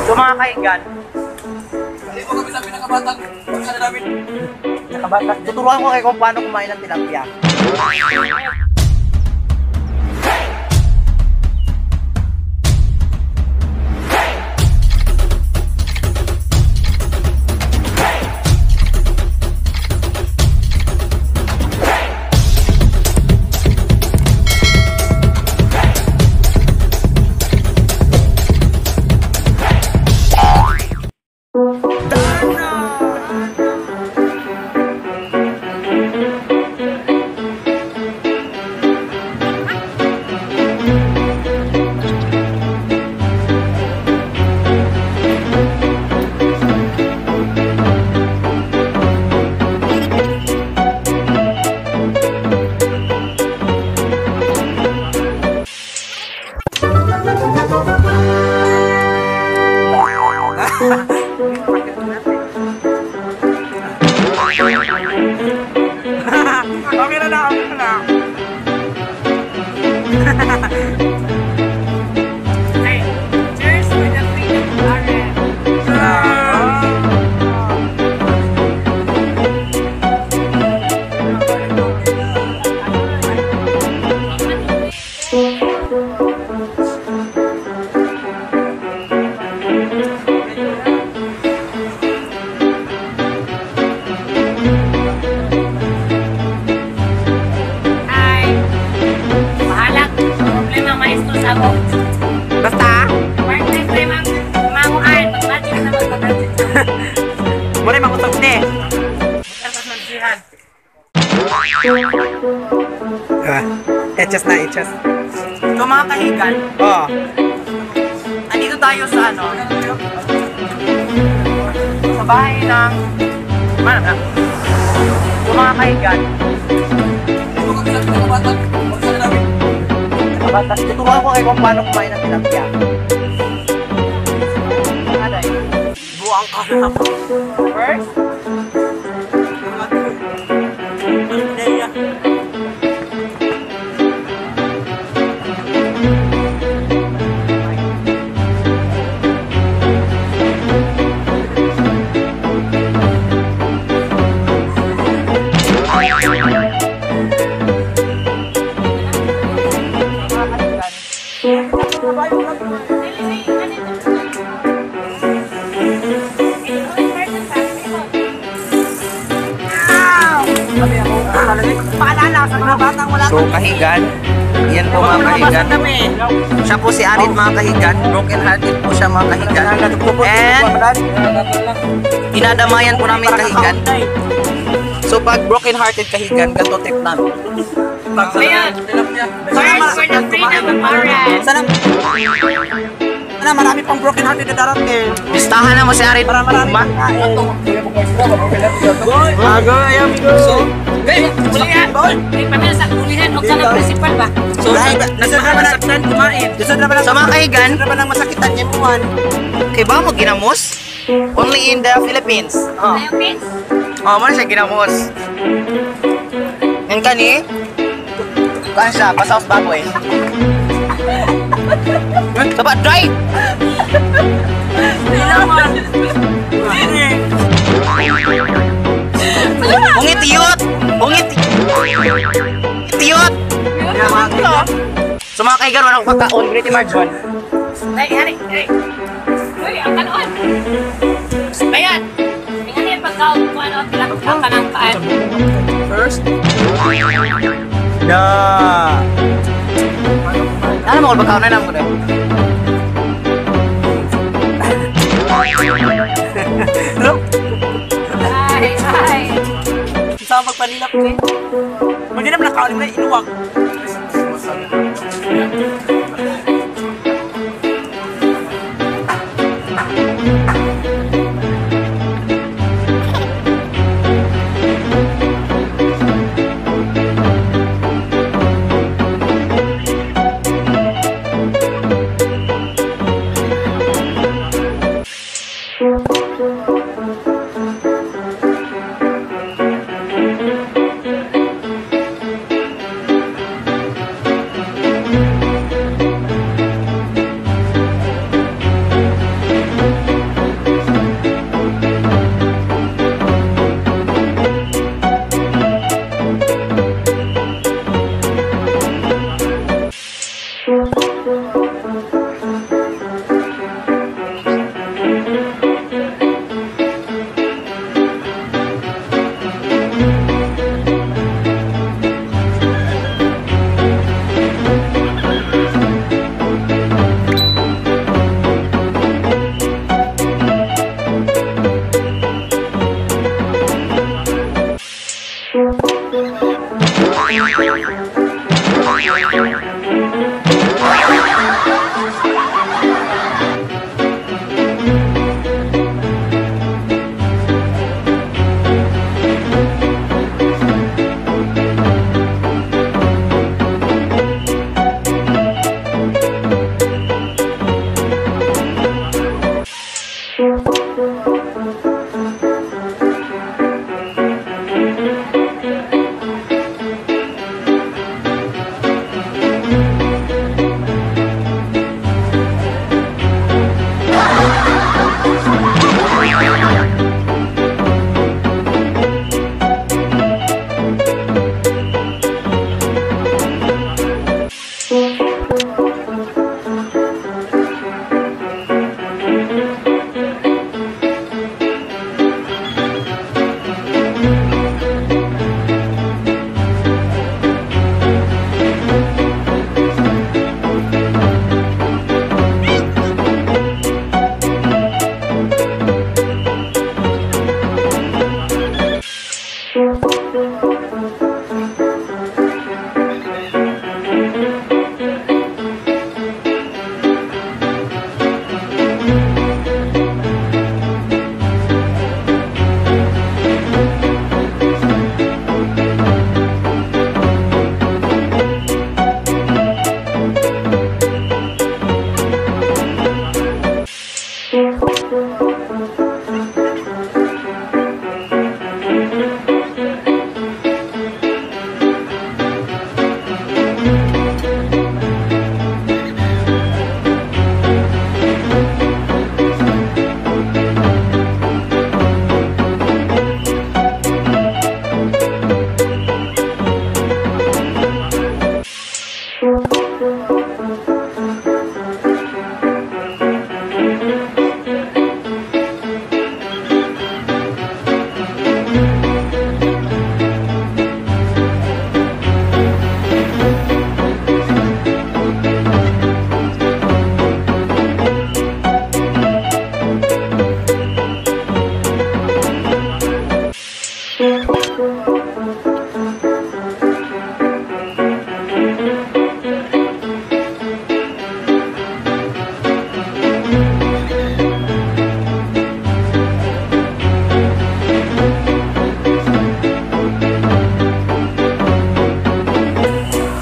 So mga kaigan, Hindi mo kami sa pinakabatang. Pagkala namin. Nakabata. Tuturuan ko kayo kung paano kumain ng tilapia. Okay na na, okay na. Hey, cheers for the freedom of RM. Hi. Bahala. Problema maestro sa ako. Basta, Part-time pa yung manguan. Pag-budget na mag-budget. muna makusog ni. Tapos magsihan. Ah, etchas na, etchas. So mga kahigan, Oh, andito tayo sa ano, sa bahay ng, mana na? So mga kahigan, hindi mo kami sa pinakabatang. Pagkala namin. Nakabata. Tuturuan ko kayo kung paano kumain ng tilapia. Buang ka na. First, Paalala sa mga batang wala. So kahigan, yan po mga kahigan. Siya po si Arit mga kahigan. Broken hearted po siya mga kahigan. And dinadamayan po namin kahigan. So pag broken hearted kahigan, ganito trip namin. Ayun. First for the freedom of RM. Sana, sana marami pang broken hearted na darating. Pistahan na mo si Arit. Para marami Ma. pang kain. So, Ulihan. Ay, pamilya sa ulihan. O sa ng principal ba? so Nasaktan kumain. Sa mga kahigan, Lisod na ba ng masakitan niya muan? kay ba mo ginamos? Only in the Philippines. Oh. Ayaw, Pins? Oh, mo na siya ginamos. Yan kani. Kuan siya, pasaos baboy. Saba, dry! Ungit yot! Ungit yot! So mga kaigan, walang pagkaon. Great Marjon. Ay, hari. Ay. Uy, ang kanon. Ayan. Tingnan niya pagkaon kung ano ang tilapia ka ng kaan. First. Da. Ano mo kung pagkaon na naman ko na? Ay, ay. Sa magpanilap ko eh. Hindi naman nakaon mo na inuwag.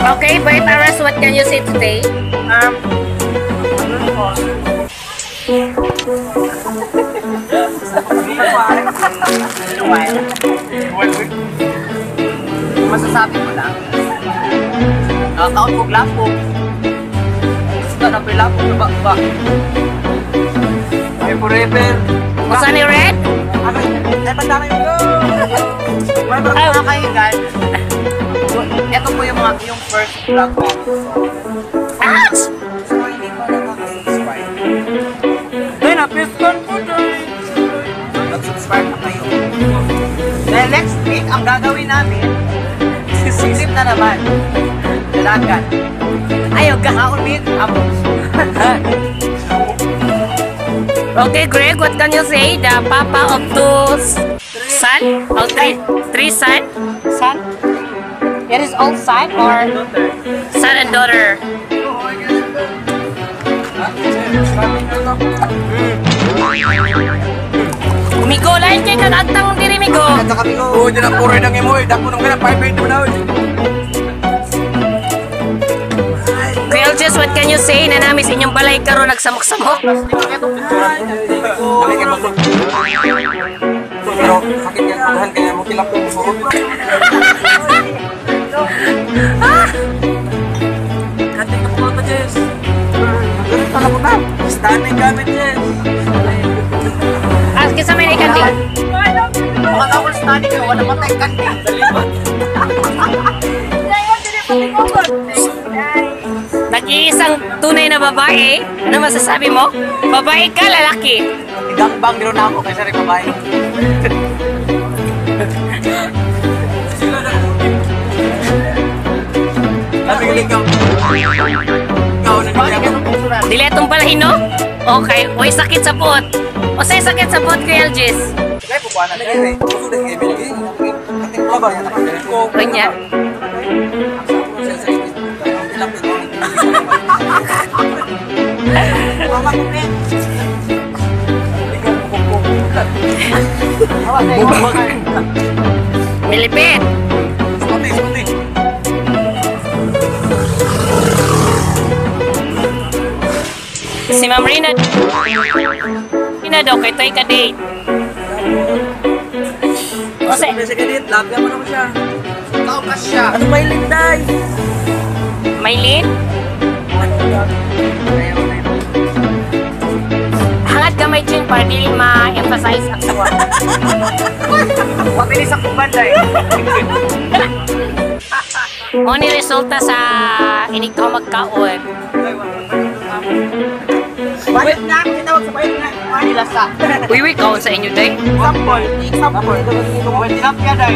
Okay, Boy Paras, what can you say today? Masasabi ko lang, nakataon kong lapok. Ito na may lapok na ba? Ay, forever. Usa ni Red? Ay, pandamay mo. Mga kaibigan, ito po yung mga yung first vlog ko. Ouch! So, hindi pa nakaka-subscribe. Ay, napiston po dahil. Mag-subscribe na kayo. Then next week, ang gagawin namin, silip na naman. Dalagan. Ayaw ka. Kaon amos. Okay, Greg, what can you say? The papa of two son? Or three son? Son? It is all son or Son and daughter. Migo, lain kay kag agtang diri, Migo. Nandito kami ko. Oo, dyan ang puro ng imo eh. Dako nung kaya, 5-8 naman na. Kuya Jess, what can you say na namin sa inyong balay karon nagsamok-samok? Pero sakit yan, paghan kaya mo kilap ko mo. Kanting ka po Jess. Ganun talaga ba? Stunning gamit, Jess. Ah, kinsa may ikanting? Mga tawag stunning ka, wala matay kanting. Nag-iisang tunay na babae. Ano masasabi mo? Babae ka, lalaki. Gangbang gano'n na ako kaysa rin babae. Dili atong balahin, no? Okay. Uy, sakit sa puot. O sa'yo sakit sa puot, Kuya Algis? Kanya. Milipit. Si Ma'am Rina. na daw kay toy ka date. Kasi Kasi siya ganit, labya mo naman siya. Ikaw ka siya. Ano may linday? Maylin, hangad gamay chin para dili ma-emphasize ang suwa. Mabilis ang kubanday. Mo ni resulta sa inig ka magkaon. Bayot na! Tinawag sa bayot na. Manilasa. Uy, uy, kaon sa inyo day. Example. Example. Tilapia day.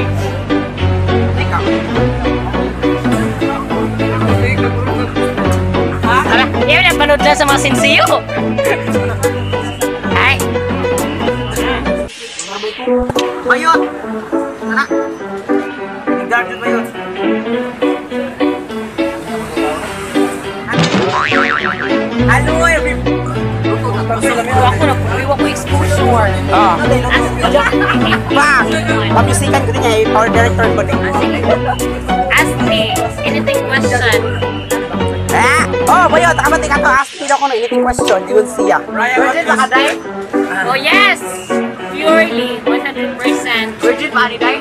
Ikaw. Tara, iyon ang panood lang sa mga sinsiyo. Ay, Bayot! Tara. Garden ba yun? Hello, every... ako na puno, iwa ko exposure. Ah. Pa! Pamusikan ko din niya eh. Power director ko din. Ask me anything question. Ah! Oh, bayot! Tama ka to. Ask me daw kung ano anything question. You will see ah. Virgin ba ka day? Oh yes! Purely, 100%. Virgin ba ni day?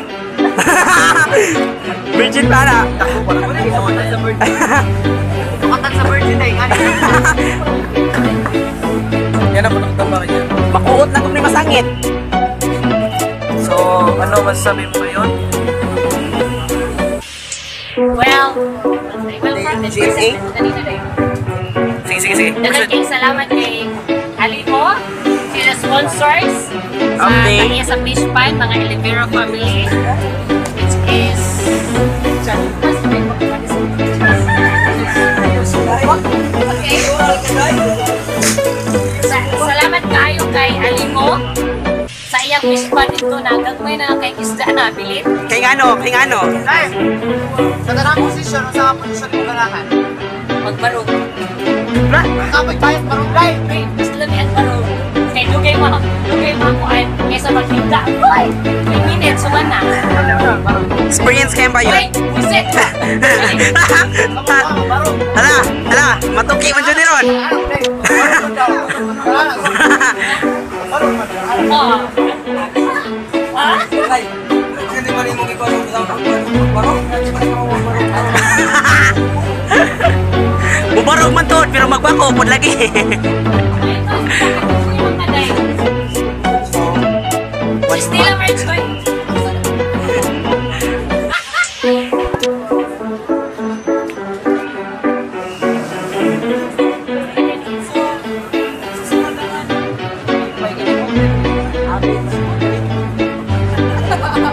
Virgin para. Sukatan sa virgin. Sukatan sa virgin day. Nga ni. Yan ang punong niya. Makuot na kung may masangit. So, ano masasabi mo ngayon? Well, well, GSA? Kanina day. Sige, sige, sige. Daghang kayong salamat kay Alimo, sila sponsors, sa Update. kanya sa fish pan, mga Olivero family, which is Okay. Salamat kayo kay Alimo sa iyang fish pan dito na gagmay na kay isda na bilin. Kay ngano, kay ngano. Day! Sa tanang posisyon, sa posisyon mo ganahan. Magbarog. Kapag tayo parang day. Ay, mas lami ang barog. Kay dugay mo kuan kaysa maghigda. Uy, 3 minutes suman na. Experience kayo ba Uy, yun? wisit. Hala, hala, matuki man dyan ron. Oh. Ah? Ay, hindi man imong ikaw ang kasama barong. Bubarog man to, pero magbako pod lagi. Ay, ito, bakit mo Stila merch ko.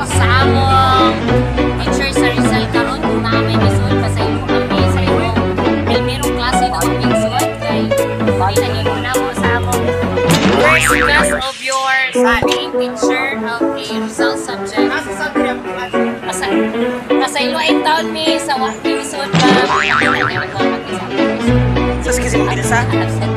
Sa among teacher sa Rizal karon kung naa may misuod pasaylo kami sa imong primero klase na kami misuod kay ginahimo namo sa among first class of your being teacher of a Rizal subject. Nasa sa kaya Pasa, pasaylo ay taon mi sa wa mi misuod ba Sus kasi mong bilsa. Absent.